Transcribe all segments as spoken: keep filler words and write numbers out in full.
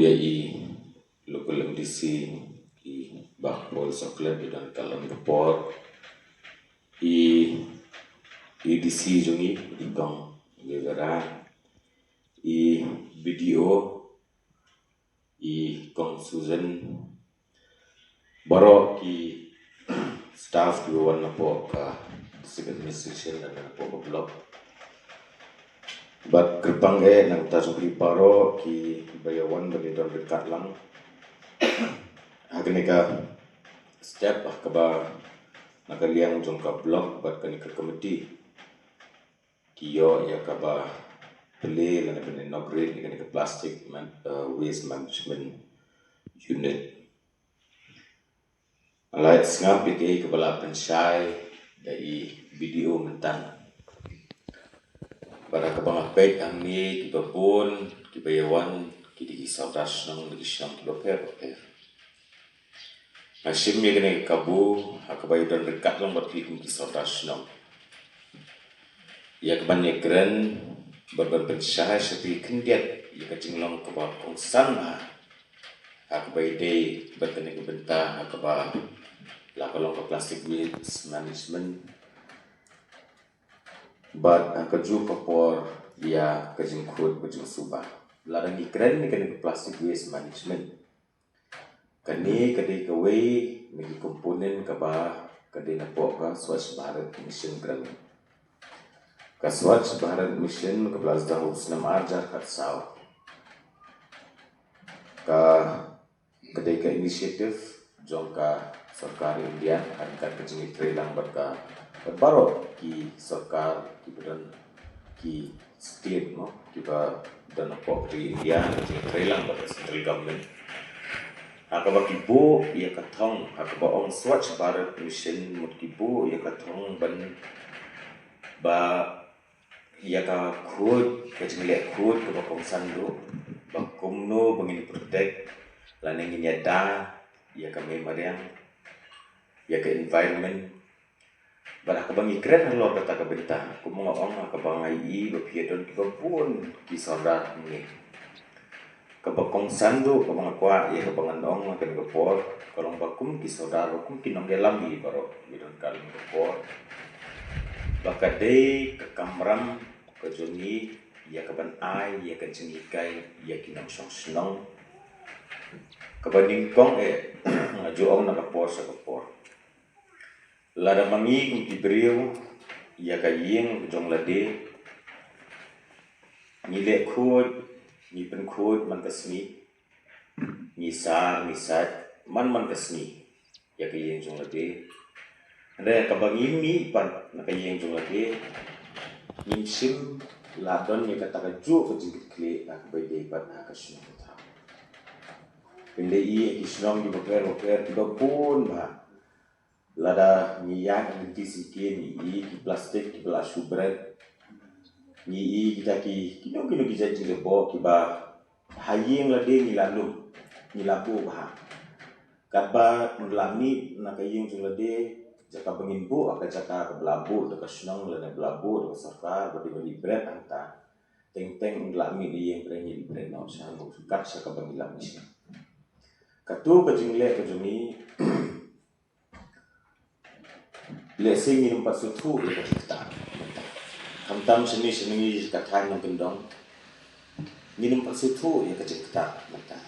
Ïa i local M D C, i Bah Paul Soklet, i don ka long ka por. I, i D C jong i, i Kong Rivera, i B D O, i Kong Susan, baroh ki staff kiba wan napoh ka district administration lane napoh ka block. Bad kyrpang eh na ka bynta jong phi baroh kiba ïa wan ban ïa don ryngkat lang ha kane ka step, ah, kaba na ka liang jong ka block bad kane ka committee ki ïoh ïa kaba plie lane ban inaugurate ïa kane ka plastic man-, uh, waste management unit. Nga la sngap ïa kaei kaba la pynshai da i B D O mynta. Bad ha kaba nga peit hangne, kiba bun kiba ïa wan ki dei ki sordar shnong, dei ki shnong kiba pher bapher. Nga shim ïa kane ka kabu ha kaba ïa don ryngkat lang bad phi kum ki sordar shnong, ïa kaban ïakren bad ban pynshai sha phi khyndiat ïa ka jinglong kaba kongsan ha, ha kaba ïadei bad kane ka bynta ha kaba la ka long ka plastic waste management. Bad ha kajuh ka por ïa ka jingkhuid ka jingsuba. Lada ngi kren ïa kane ka plastic waste management, kane ka dei kawei na ki component kaba ka dei napoh ka Swachh Bharat Mission Gramin. Ka Swachh Bharat Mission kaba la sdang ha u snem arhajar khatsaw, ka, ka dei ka initiative jong ka sorkar India, ha ryngkat ka jingïatreilang bad ka, bad baroh ki sorkar kiba don, ki state, mo, kiba don hapoh ka ri India, ka jingïatreilang bad ka central government. Ha kaba ki buh ïa ka thong, ha kaba ong Swachh Bharat Mission, mut ki buh ïa ka thong ban, ba ïa ka khuid, ka jingleh khuid kaba kongsan duh, ba kumno ba ngin protect lane ngin ïada ïa ka mei mariang, ïa ka environment. Bad ha kaba ngi kren halor kata ka bynta, kumba nga ong, ha kaba nga ïohi ba phi ïa don kiba bun ki sordar hangne. Kaba kongsan duh kaba nga kwah ïa kaba ngan ong ha kane ka por, ka long ba kum ki sordar, ba kum ki nongïalam hi baroh, ïa don ka long ka por, ba ka dei ka kamram ka jong ngi ïa kaban ai ïa ka jinghikai ïa ki nongshong shnong. Kaba nyngkong eh, nga ju ong na ka por sha ka por, lada ma ngi kum ki briew, ïa ka ïing jong lade ngi leh khuid, ngi pynkhuid man ka sngi, ngi sar, ngi sait man man ka sngi ïa ka ïing jong lade. Hynrei kaba ngim mih pat na ka ïing jong lade, ngim shym la don ïa kata kajuh ka jingkitkhlieh ha kaba ïadei pat ha ka shnong ka thaw. Phin ïohi ha ki shnong kiba pher bapher kiba bun bha, lada ngi ïaid ha ki lynti syngkien ngi ïohi ki plastic kiba la shu bret. Ngi ïohi kita ki, kino kino ki jait jingjaboh kiba ha ïing lade ngi la lum, ngi la buh bha. Katba ngi la mih na ka ïing jong lade, jaka ba ngin buh, ha ka jaka kaba la buh da ka shnong lane ba la buh da ka sorkar, ba dei ban ïa bret hangta. Teng teng ngi la mih na ïing, ngi la bret noh sha, kat sha kaba ngi la mih sha. Kato ka jingleh ka jong ngi, lehse ngin ym pat sngewthuh ïa ka jingktah. Khamtam shane shane ngi ka thaiñ nongkyndong, ngin ym pat sngewthuh ïa ka jingktah mynta.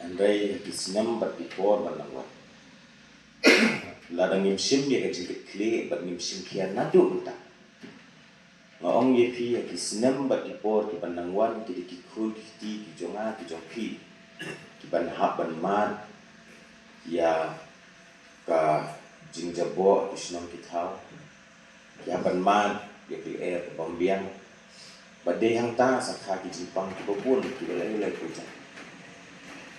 Hynrei ha ki snem bad ki por ban nang wan, lada ngim shim ïa ka jingkitkhlieh bad ngim shim khia naduh mynta, nga ong ïa phi, ha ki snem bad ki por kiban nang wan, ki dei ki khun ki kti ki jong nga ki jong phi kiban hap ban mad ïa ka jingjaboh ha ki shnong ki thaw. Ki hap ban mad ïa ka lyer ka bym biang. Ba dei hangta sa kha ki jingpang kiba bun kiba la ïaleh pyrshah.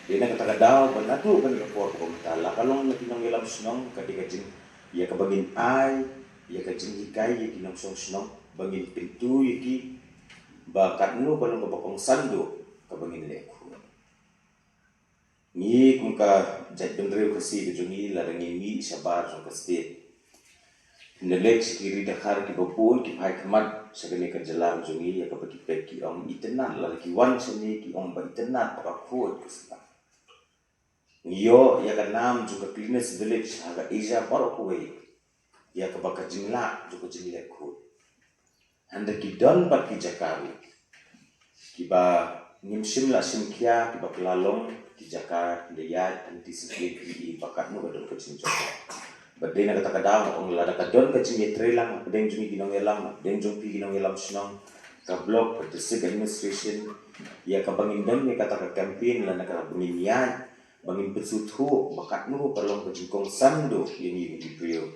Dei na kata ka daw ba naduh kane ka por kaba mynta, la ka long na ki nongïalam shnong, ka dei ka jing, ïa kaba ngin ai ïa ka jinghikai ïa ki nongshong shnong ba ngin kyntu ïa ki ba katno ka long kaba kongsan duh kaba ngin leh khuid. Ngi kum ka jaitbynriew Khasi ka jong ngi, lada ngi mih shabar jong ka state, Nalek sha ki ri Dkhar kiba bun ki phai khmat sha kane ka jylla ka jong ngi, ïa kaba ki peit ki ong itynnad, lada ki wan shane ki ong ba itynnad ba ka khuid ka suba. Ngi ïoh ïa ka nam jong ka cleanest village ha ka Asia baroh kawei, ïa kaba ka jinglah jong ka jingleh khuid. Hynrei ki don pat ki jaka ruh kiba ngim shym la shim khia, kiba kylla long ki jaka da ïaid anti sngewthuh ïa ki ba katno ka don ka jingjop. Bad dei na kata ka daw nga ong, lada ka don ka jingïatreilang hapdeng jong ngi ki nongïalam, hapdeng jong phi ki nongïalam shnong, ka block, ka district administration, ïa kaba ngin don ïa kata ka campaign lane kaba ngin ïaid ba ngin pynsngewthuh ba katno ka long ka jingkongsan duh ïa ngi ki briew,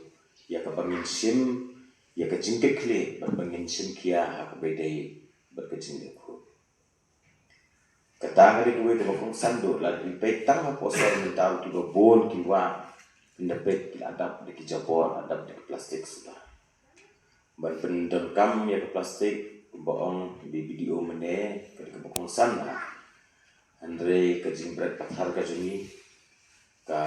ïa kaba ngin shim ïa ka jingkitkhlieh bad ba ngin shim khia ha kaba ïadei bad ka jingleh khuid. Kata ka dei kawei kaba kongsan duh. Lada phi peit tang hapoh sor mynta ruh kiba bun ki wah, phin da peit ki la dap da ki jaboh, la dap da ki plastik suda. Ban pyndonkam ïa ka plastik, kumba ong i B D O mynne, ka dei kaba kongsan bha. Hynrei ka jingbret pathar ka jong ngi, ka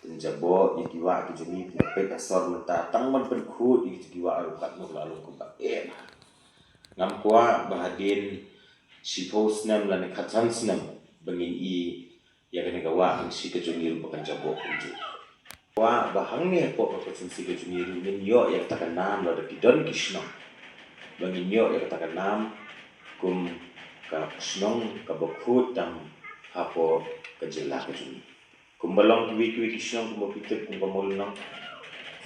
pynjaboh ïa ki wah ki jong ngi, phi peit ha sor mynta, tang ban pynkhuid ïa ki wah ruh katno ka la long kumba eh bha. Ngam kwah ba hadien shiphew snem lane khatsan snem ba ngin i ïa kane ka wah constituency ka jong ngi ruh ba kan jaboh kumjuh. Kwah ba hangne hapoh ka constituency ka jong ngi ruh ngin ïoh ïa kata ka nam, lada ki don ki shnong, ba ngin ïoh ïa kata ka nam kum ka shnong kaba khuid tam hapoh ka jylla ka jong ngi. Kumba long kiwei kiwei ki shnong, kumba phi tip, kum ka Mawlynnong,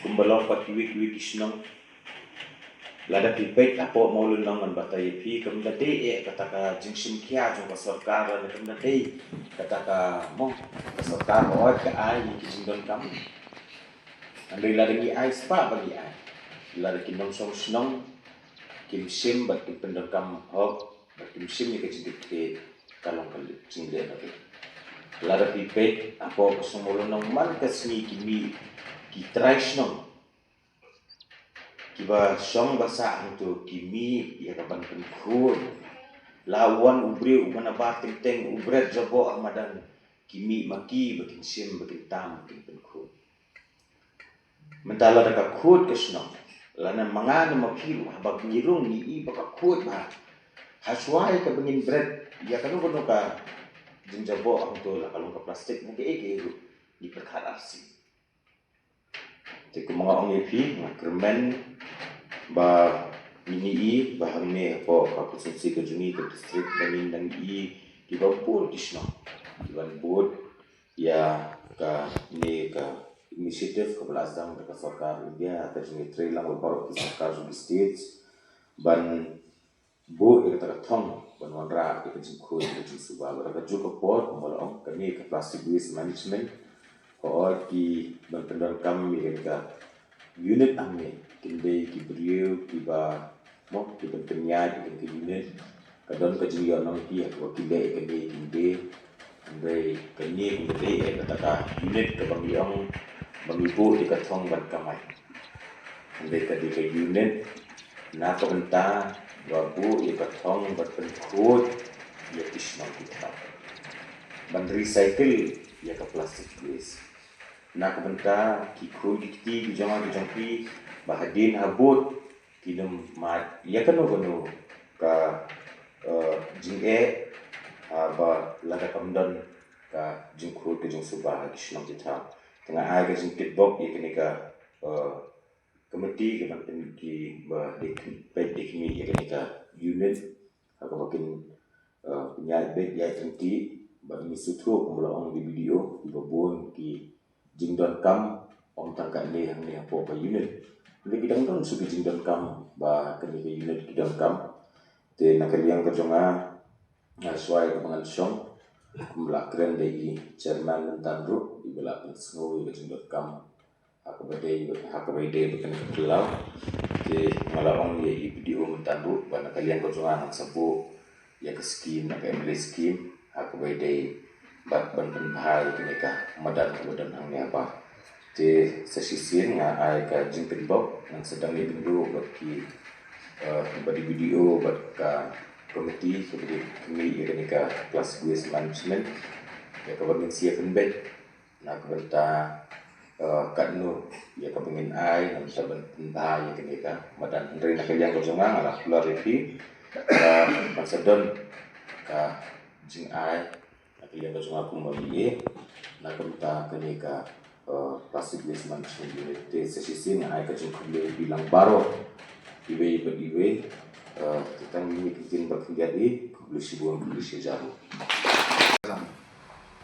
kumba long pat kiwei kiwei ki shnong. Lada phi peit hapoh Mawlynnong ngan batai ïa phi, kam da dei eh kata ka jingshim khia jong ka sorkar, lane kam da dei kata ka, mo, ka sorkar hooid ka ai ïa ki jingdonkam. Hynrei lada ngi ai, spah ba ngi ai, lada ki nongshong shnong kim shim bad kim pyndonkam hok bad kim shim ïa ka jingkitkhlieh, ka long ka jingleh na ka. Lada phi peit hapoh ka shnong Mawlynnong, man ka sngi ki mih ki trai shnong kiba shong ba sah hangto, ki mih ïa ka ban pynkhuid. La wan u briew, u manabar teng teng, u bret jaboh ha madan, ki mih ma ki ba kin shim, ba kin tam, ba kin pynkhuid. Mynta lada ka khuid ka shnong, lane ma nga ne ma phi ruh, haba ngi rung ngi i ba ka khuid bha, ha shuwa ïa kaba ngin bret ïa kano kano ka jingjaboh hangto, la ka long ka plastik ne kaei kaei ruh, ngi pyrkhat arsien. Te kumba nga ong ïa phi, nga kyrmen ba ngin ïohi ba hangne hapoh ka constituency ka jong ngi, ka district, ba ngin dang ïohi kiba bun ki shnong kiban bud ïa kane ka initiative kaba la sdang da ka sorkar India, ka jingïatreilang bad baroh ki sorkar jong ki states, ban buh ïa kata ka thong ban wanrah ïa ka jingkhuid, ïa ka jingsuba. Bad ha kajuh ka por, kumba la ong, kane ka plastic waste management, hooid, kiban pyndonkam ïa kane ka unit hangne kin dei ki briew kiba, mo, kiban pynïaid ïa kane ka unit. Ka don ka jingïohnong hi ha kaba ki leh ïa kane kin dei. Hynrei kane kin dei eh kata ka unit kaba ngi ong ba ngi buh ïa ka thong ban kamai. Hynrei ka dei ka unit na ka bynta ba buh ïa ka thong ban pynkhuid ïa ki shnong ki thaw, ban recycle ïa ka plastic waste. Na ka bynta ki khun ki kti ki jong nga ki jong phi, ba hadien habud kin ym mad ïa kano kano ka, eh, jingeh, ah, ba lada kam don ka jingkhuid ka jingsuba ha ki shnong ki thaw. Te nga ai ka jingtip bok ïa kane ka, eh, committee, kiba pyn, kiba dei peit dei khmih ïa kane ka unit ha kaba kin, eh, pynïaid beit ïaid ryntih. Bad ngi sngewthuh kumba la ong i B D O, kiba bun ki jingdonkam, ym tang kane hangne hapoh ka unit. Hynrei ki dang don shuh ki jingdonkam ba kane ka unit ki donkam. Te na ka liang ka jong nga, nga shuwa ïa kaba ngan shong, kumba la kren da i chairman mynta ruh, iba la pynsngew ïa ka jingdonkam ha kaba dei, ha kaba ïadei bad kane ka phyllaw. Te nga la ong ïa i B D O mynta ruh ba na ka liang ka jong nga ngan sa buh ïa ka skim, na ka M L A skim, ha kaba ïadei bad ban pynbha ïa kane ka madan kaba don hangne ha Bah. Te sa shisien nga ai ka jingpynbok, ngan sa dang ïa pynduh bad ki, eh, bad i B D O bad ka committee kaba dei khmih ïa kane ka plastic waste management, ïa kaba ngin sa ïa pynbeit na ka bynta eh, katno ïa kaba ngin ai, namar sa ban pynbha ïa kane ka madan. Hynrei na ka liang ka jong nga, nga la kular ïa phi, eh, ban sa don ka jingai na ka liang ka jong nga kum u M L A na ka bynta kane ka, eh, Plastic Waste Management Unit. Te sa shisien nga ai ka jingkhublei ïa phi lang baroh, iwei pa iwei, eh, te tang ïa kine ki ktien ba khyndiat, khublei shibun, khublei shihajar.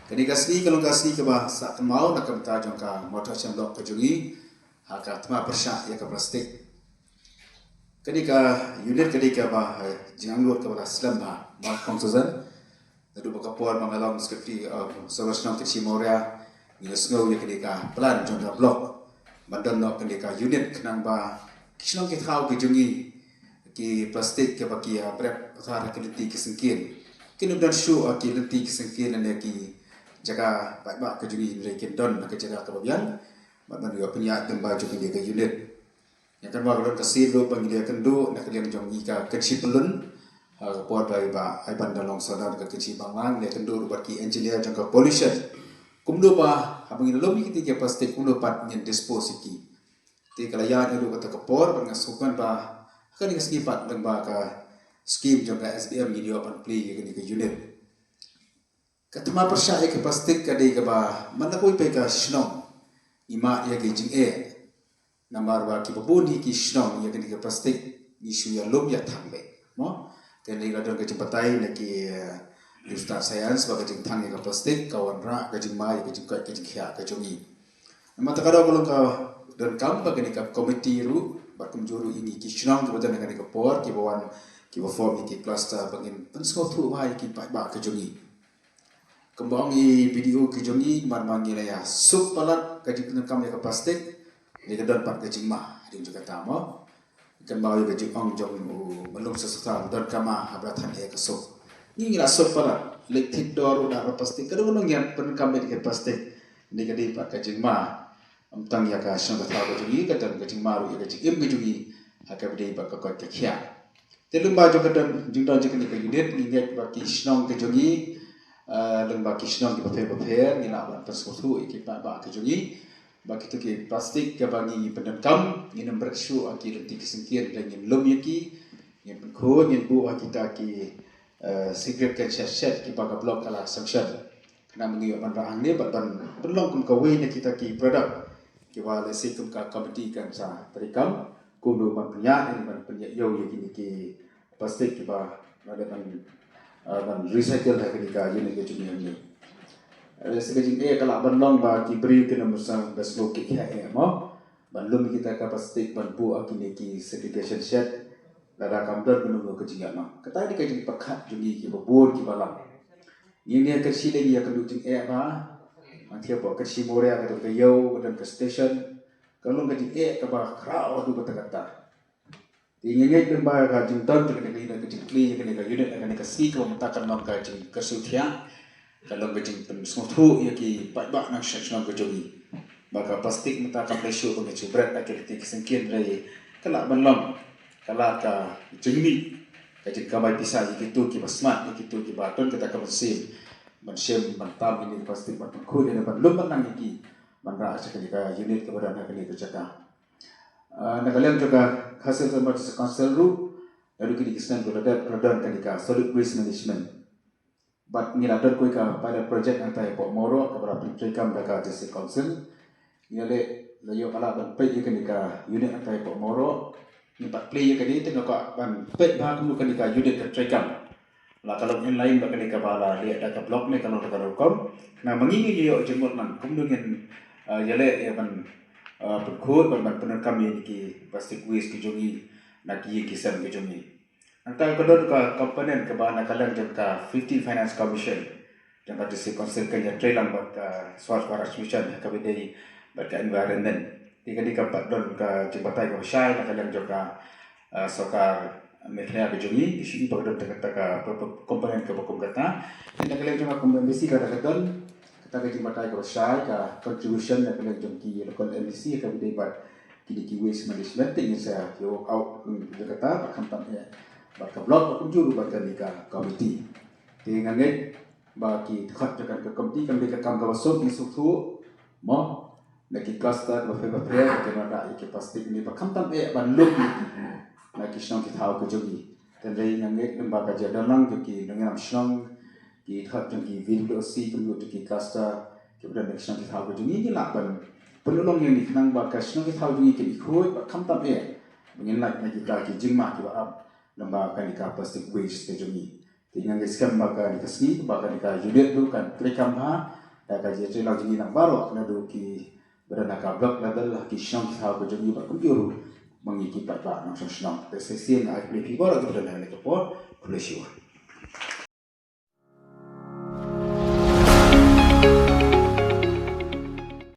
Kane ka sngi ka long ka sngi kaba sah kynmaw na ka bynta jong ka Mawthadraishan Block ka jong ngi ha ka thma pyrshah ïa ka plastik. Kane ka unit ka dei kaba, eh, jingangnud kaba la slem bha, Mark Kongsajan. Naduh ba ka por ba nga long Secretary, eh, Sawdong Shnong Kynshi Mawria, ngi la sngew ïa kane ka plan jong ka block ban don noh kane ka unit khnang ba ki shnong ki thaw ki jong ngi, ki plastik kiba ki ïa bret pathar ha ki lynti ki syngkien, kin ym don shuh ha ki lynti ki syngkien ne ki jaka paidbah ka jong ngi, hynrei kin don ha ka jaka kaba biang. Bad ban ïoh pynïaid lyngba jong kane ka unit. Ïa kane ka long ka sien ruh ba ngi la ïakynduh na ka liang jong ngi ka Kynshi Pyllun, ha ka por ba i Bah Aiban da long Sordar ka Kynshi Bangla, ngi la ïakynduh ruh bad ki engineer jong ka pollution, kumno ba haba ngin lum ïa kiti ki plastik kumno pat ngin dispose ïa ki. Te ka la ïaid ruh kata ka por, bad nga sngewkmen ba ha kane ka sngi pat lyngba ka scheme jong ka S B M ngin ïoh ban plie ïa kane ka unit. Ka thma pyrshah ïa ki plastik ka dei kaba man la kawei pat ka shnong ngi mad ïa ki jingeh. Namar ba kiba bun hi ki shnong ïa kine ki plastik ngi shu ïa lum ïa thang beit, mo. Te ngi la don ka jingbatai na ki, eh, ki ustad science ba ka jingthang ïa ka plastik ka wanrah ka jingma ïa ka jingkoit ka jingkhiah ka jong ngi. Namar kata ka daw ka long ka donkam ba kane ka komiti ruh bad kumjuh ruh ïa ngi ki shnong kiba don ha kane ka por kiba wan kiba form ïa ki cluster ba ngin pynsngewthuh bha ïa ki paidbah ka jong ngi. Kumba ong i B D O ki jong ngi, mar mar ngi la ïa suk palat ka jingpyndonkam ïa ka plastik, ngi ka don pat ka jingma hadien jong kata, mo. Kynmaw ïa ka jingong jong u Myllung Sesotha, donkam ma haba than ïa ka suk. Ngi ngi la suk palat, leit thied dor u da ka plastik, ka don ngi pyndonkam ïa ka plastik. Ngi ka dei pat ka jingma. Ym tang ïa ka shnong ka thaw ka jong ngi, ka don ka jingma ruh ïa ka jingim ka jong ngi ha kaba dei bad ka koit ka khiah. Te lyngba jong ka don jingdon jong kane ka unit, ngi ngeit ba ki shnong ka jong ngi, eh, lyngba ki shnong kiba pher bapher, ngi lah ban pynsngewthuh ïa ki paidbah ka jong ngi ba kito ki plastik kaba ngi pyndonkam ngin ym bret shuh ha ki lynti ki syngkien, hynrei ngin lum ïa ki, ngin pynkhuid, ngin buh ha kita ki, eh, segregation shed kiba ka block ka la sanction. Khnang ba ngi ïoh ban rah hangne bad ban pynlong kum kawei na kita ki product kiba lehse kum ka komiti kan sa treikam kumno ban pynïaid ne ban pynïaid ïa kine ki plastik kiba la dep ban, ah, ban recycle ha kane ka unit ka jong ngi hangne. Lehse ka jingeh ka lah ban long ba ki briew kin ym sngewthuh ki eh mo ban lum kita ka plastik ban buh ha kine ki segregation shed. Lada kam don kumno ka jingïalang, kata dei ka jingpyrkhat jong ngi kiba bun kiba lam. Ngi ne ka shi lei ïa ka jingeh ba hangtei hapoh ka shi Mawria ka don ka ïew, ka don ka station, ka long ka jingeh kaba khraw haduh katta katta. Te ngi ngeit lyngba ka jingdon jong kane ka unit, ka jingplie jong kane ka unit ha kane ka sngi kaba mynta kan long ka jingkyrsiew thiah, ka long ka jingpynsngewthuh ïa ki paidbah nongshong shnong ka jong ngi ba ka plastik mynta kam dei shuh ba ngin shu bret ha ki lynti ki syngkien, hynrei ka lah ban long ka lad ka jingmih, ka jingkamai pisa ïa kito kiba smat, ïa kito kiba don kata ka mynsiem ban shem, ban tam ïa kine ki plastik, ban pynkhuid ïa kine, ban lum ban nang ïa ki, ban rah sha kane ka unit kaba don ha kane ka jaka. Ah, na ka liang jong ka Khasi Hills Autonomous District Council ruh, naduh kine ki snem ruh la dep, la don kane ka solid waste management. Bad ngi la don kawei ka pilot project hangtai hapoh Mawroh kaba la pyntreikam da ka District Council. Ngi la leh, la ïoh ba lah ban peit ïa kane ka unit hangtai hapoh Mawroh. Ngi pat plie ïa kane, te nga kwah ban peit ba kumno kane ka unit ka treikam. La ka long inline bad kane kaba la leh da ka block ne ka long da ka rukom. Namar ngi ngi ïoh jingmut lang kumno ngin, ah, ïaleh ïa ban, ah, pynkhuid ban, ban pyndonkam ïa kine ki plastic waste ki jong ngi na ki ïing ki sem ki jong ngi. Hangta ka don ka component kaba na ka liang jong ka fifteen Finance Commission jong ka District Council, ka ïatrei lang bad ka Swachh Bharat Mission, kaba dei bad ka environment. Te kane ka pat don ka jingbatai kaba shai na ka liang jong ka, ah, sorkar Meghalaya ka jong ngi, ki shu i ba ka don kata ka, ka, ka component kaba kum kata. Te na ka liang jong ka kum M D C ka, ka don kata ka jingbatai kaba shai, ka contribution na ka liang jong ki local M D C kaba dei bad kine ki waste management, te ngin sa ïa work out, hmm, ïa kata bad khamtam eh bad ka block, bad kumjuh ruh bad kane ka committee. Te nga ngeit ba ki dkhot jong kane ka committee kan dei ka kam kaba suk, ngi sngewthuh mo. na ki cluster bapher bapher, ki nang da ïa ki plastic ne ba khamtam eh ban lum na ki shnong ki thaw ka jong ngi. Te dei nga ngeit lem ba ka jingdon lang jong ki nongïalam shnong, ki thad jong ki V W C, kumjuh ki cluster kiba don na ki shnong ki thaw ka jong ngi, ngi lah ban pynlong ïa ni khnang ba ka shnong ki thaw jong ngi kin ikhuid ba khamtam eh ba ngin lait na kita ki jingma kiba ap lem ba kane ka plastic waste ka jong ngi. Te nga ngeit skhem ba kane ka sngi ba kane ka unit ruh kan treikam bha da ka jingtrei lang jong ngi nang baroh naduh ki ba don ha ka block level, ha ki shnong ki thaw ka jong ngi bad kumjuh ruh ma ngi ki paidbah nongshong shnong. Te sa shisien nga ai khublei phi baroh kiba don ha kane ka por. Khublei shibun.